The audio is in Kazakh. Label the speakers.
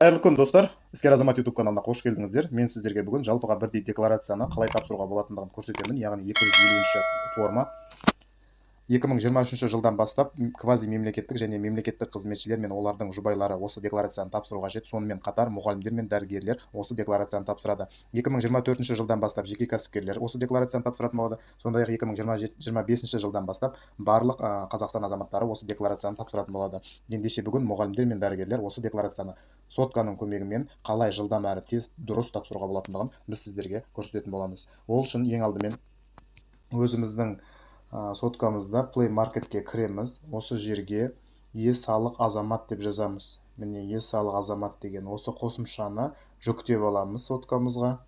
Speaker 1: Қайырлы күн, достар! Іскер азамат YouTube каналына қош келдіңіздер. Мен сіздерге бүгін жалпыға бірдей декларацияны қалай тапсыруға болатындығын көрсетемін, яғни 250 форма. 2023 жылдан бастап квазимемлекеттік және мемлекеттік қызметшілер мен олардың жұбайлары осы декларацияны тапсыру қажет. Сонымен қатар мұғалімдер мен дәрігерлер осы декларацияны тапсырады. 2024 жылдан бастап жеке кәсіпкерлер осы декларацияны тапсыратын болады. Сондай-ақ 2025 жылдан бастап барлық Қазақстан азаматтары осы декларацияны тапсыратын болады. Ендеше бүгін мұғалімдер мен дәрігерлер осы декларацияны сотканың көмегімен қалай жылдам әрі тез, дұрыс тапсыруға болатындығын біз сіздерге көрсететін боламыз. Ол үшін ең алдымен өзіміздің соткамызда Play Marketке кіреміз. Осы жерге «Е-салық азамат» деп жазамыз. Міне, «Е-салық азамат» деген осы қосымшаны жүктеп аламыз соткамызға.